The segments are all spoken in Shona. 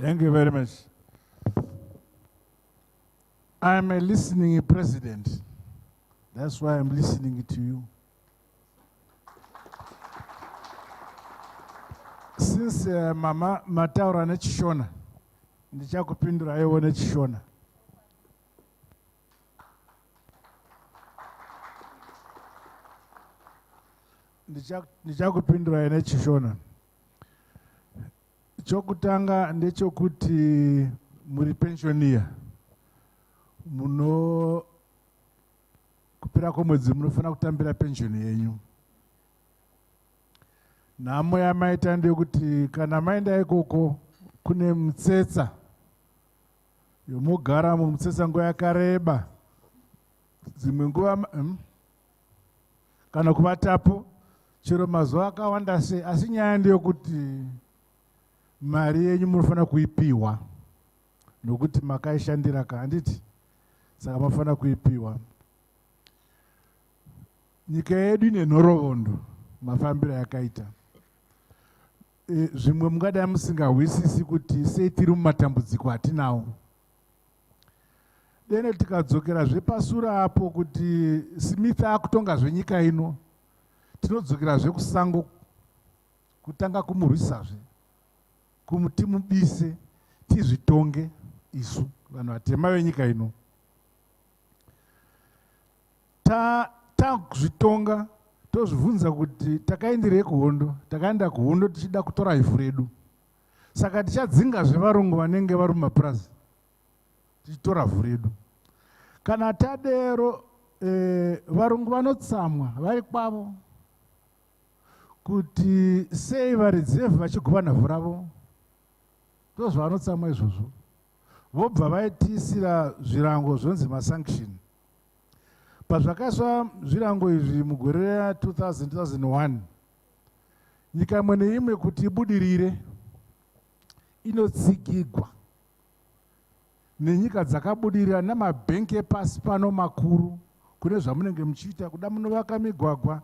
Thank you very much. I'm a listening president. That's why I'm listening to you. Since mama mataura neChishona, ndichakupinduraiwo neChishona. Ndichakupindurai neChishona. Chokutanga ndechokuti muri pensioner, muno kupera kwemwedzi munofanira kutambira pension yenyu. Nhamo yamaita ndeyekuti kana maenda ikoko kune mutsetse yomugara mumutsetse nguva yakareba, dzimwe nguva kana kuvatapo chero mazuva akawanda sei, asi nyaya ndeyekuti mari yenyu munofanira kuipiwa nokuti makaishandira ka, handiti? Saka munofanira kuipiwa. Nyika yedu ine nhoroondo, mafambiro yakaita. Zvimwe mungadai musingahwisisi kuti sei tiri mumatambudziko atinawo. Dene tikadzokera zvepasure apo kuti Smith akutonga zvenyika ino, tinodzokera zvekusango kutanga kumurwisazve, kumuti mubise, tizvitonge isu vanhu vatema venyika ino. Tazvitonga, tozvibvunza kuti takaenderei kuhondo. Takaenda kuhondo tichida kutora ivhu redu, saka tichadzingazve varungu vanenge vari mumapurazi tichitora vhu redu. Kana tadero, varungu vanotsamwa vari kwavo kuti sei varidzi vevhu vachigovana vhu ravo. Ndozvavanotsamwa izvozvo, vobva vaitiisira zvirango zvonzi masanction. Pazvakaiswa zvirango izvi mugore ra2000 2001, nyika imwe neimwe kuti ibudirire inotsigigwa nenyika dzakabudirira namabhengi epasi pano makuru kune zvamunenge muchiita. Kuda munovaka migwagwa,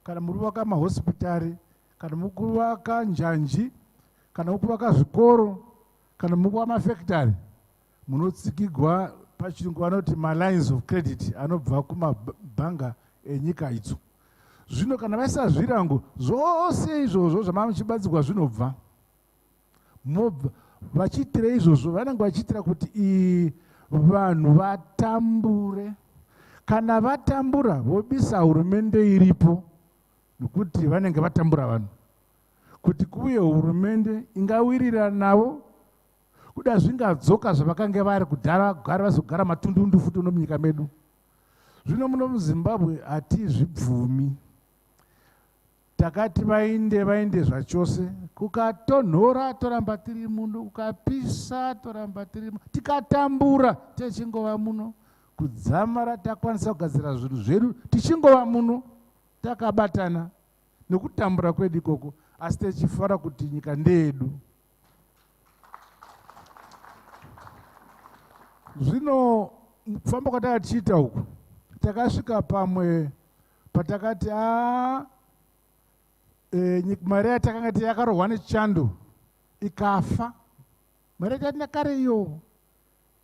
kana muri kuvaka mahospitari, kana muri kuvaka njanji, kana muri kuvaka zvikoro, kana muri kuvaka mafekitari, munotsigigwa. Pachirungu vanoti malines of credit anobva kumabhanga enyika idzo. Zvino kana vaisa zvirango zvose izvozvo zvamava muchibatsirwa zvinobva mobva vachiitira izvozvo, vanenge vachiitira kuti vanhu vatambure. Kana vatambura, vobisa hurumende iripo, nokuti vanenge vatambura vanhu, kuti kuuye hurumende ingawirirana navo. Kuda zvingadzoka zvavakange vari kudhara, gara vazogara matundundu futi uno munyika medu. Zvino muno muZimbabwe hatizvibvumi. Takati vainde, vainde zvachose. Kukatonhora toramba tiri muno, kukapisa toramba tiri muno, tikatambura techingova muno, kudzamara takwanisa kugadzira zvinhu zvedu tichingova muno takabatana nekutambura kwedu ikoko, asi techifara kuti nyika ndeyedu. Zvino kufamba kwataka tichiita uku, takasvika pamwe patakati a mari yatakanga ti yakarohwa nechando ikafa. Mari yatatina kare iyo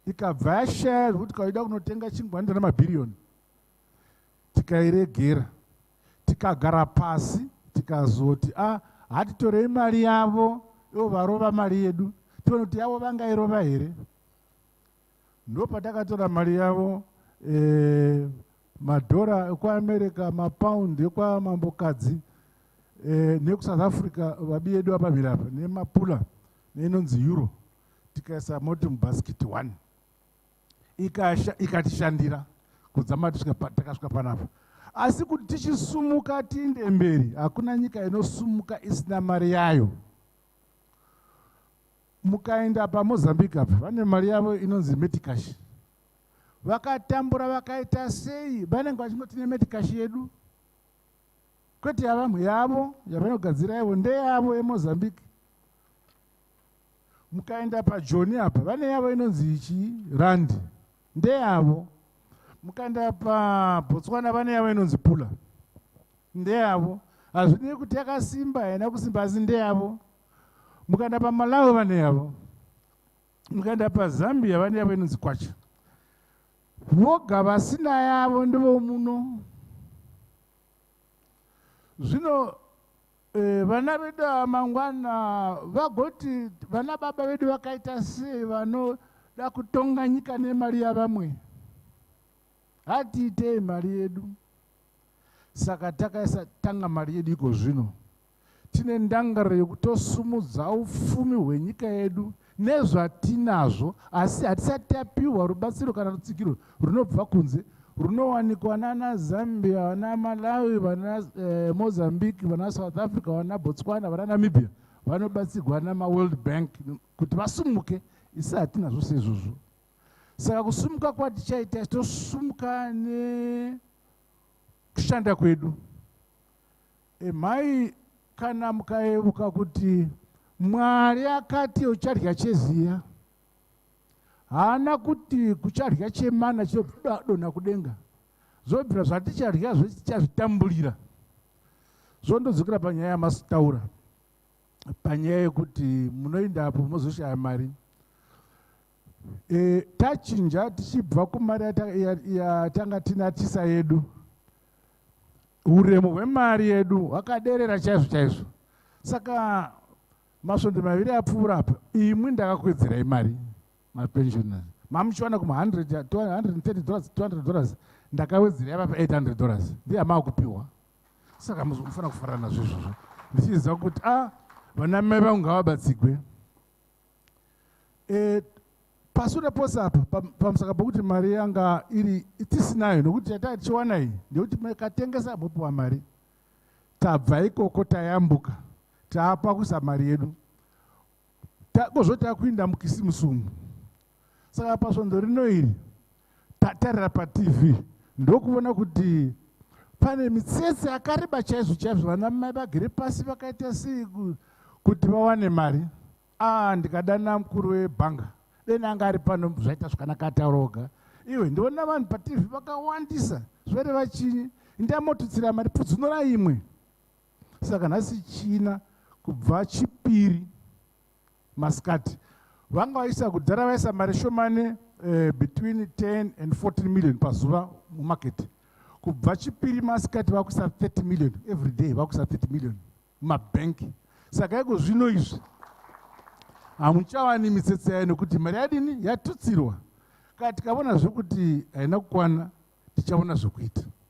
ikabva yashaya zvekuti kaida kunotenga chingwa ndona mabhiriyoni. Tikairegera, tikagara pasi, tikazoti a hatitorei mari yavo ivo varova mari yedu, tione kuti yavo vangairova here. Ndo patakatora mari yavo, madhora ekuAmerica, mapaundi ekwamambokadzi nekuSouth Africa, vabi yedu apamhiri apa, nemapula neinonzi euro, tikaisa moti mubhasikiti 1, ikatishandira kudzama takasvika panapa. Asi kuti tichisumuka tiinde mberi, hakuna nyika inosumuka isina mari yayo. Mukaenda paMozambique apa, vane mari yavo inonzi meticash. Vakatambura vakaita sei, vanenge vachingoti nemeticash yedu, kwete yavamwe, yavo yavanogadzira ivo, ndeyavo yeMozambique. Mukaenda paJoni apa, vane yavo inonzi ichi randi, ndeyavo. Mukaenda paBotswana, vane yavo inonzi pula, ndeyavo. Hazvinei kuti yakasimba haina kusimba, asi ndeyavo. Mukaenda paMalawi, vane yavo. Mukaenda paZambia, vane yavo inonzi kwacha. Voga vasina yavo ndivo muno. Zvino vana vedu ava mangwana vagoti vana baba vedu vakaita sei vanoda kutonga nyika nemari yavamwe? Hatiitei mari yedu. Saka takaisa tanga mari yedu iko zvino. Tine ndangariro yekutosumudza upfumi hwenyika yedu nezvatinazvo, asi hatisati tapiwa rubatsiro kana rutsigiro runobva kunze runowanikwa nana Zambia, vana Malawi, vana Mozambique, vana South Africa, vana Botswana, vana Namibia. Vanobatsirwa namaWorld Bank kuti vasumuke. Isi hatina zvose izvozvo. Saka kusumuka kwatichaita, tosumuka nekushanda kwedu. Mhai, kana mukayeuka kuti Mwari akati uchadya cheziya, haana kuti kuchadya chemana chinodonha kudenga. Zvobvira zvaticharya zvetichazvitambulira. Zvondodzokera panyaya yamasitaura, panyaya yekuti munoendapo mozoshaya mari. Tachinja tichibva kumari yatanga tinatisa yedu, uremu hwemari yedu hwakaderera chaizvo chaizvo. Saka masvondo 2 apfuura apa, imwi ndakakwedzirai mari mapensioners. Mamuchiwana kuma100, $230, $200, ndakawedzerai apa pa$800, ndiye amakupiwa. Saka mufanira kufarana nazvo izvozvo, ndichiziva kuti a vana mai vangu ngavabatsigwe. Pasure pose apa, pamusaka pokuti mari yanga iri tisinayo, nokuti yatanga tichiwana iyi ndekuti makatengesa mopiwa mari. Tabva ikoko, tayambuka, taapa kuisa mari yedu, kozvo takuinda mukisimusi umu. Saka pasvondo rino iri tatarira paTV, ndokuona kuti pane mitsetse yakareba chaizvo chaizvo, vana mai vagere pasi vakaita sei kuti vawane mari. A, ndikadana mukuru webhanga, deni anga ari pano, zvaita zvakanaka ataura. Iwe, ndiona vanhu paTV vakawandisa, zvoreva chinyi? Ndamotutsira mari, pfudzunura imwe. Saka nhasi China, kubva Chipiri masikati, vanga vaisa, kudhara vaisa mari shomane, between 10 and 14 million pazuva mumarket. Kubva Chipiri masikati vakuisa 30 million every day, vakuisa 30 million mumabhenki. Saka iko zvino izvi hamuchawani mitsetse yayo, nekuti mari yadini? Yatutsirwa. Kana tikaona zvekuti haina kukwana, tichaona zvokuita.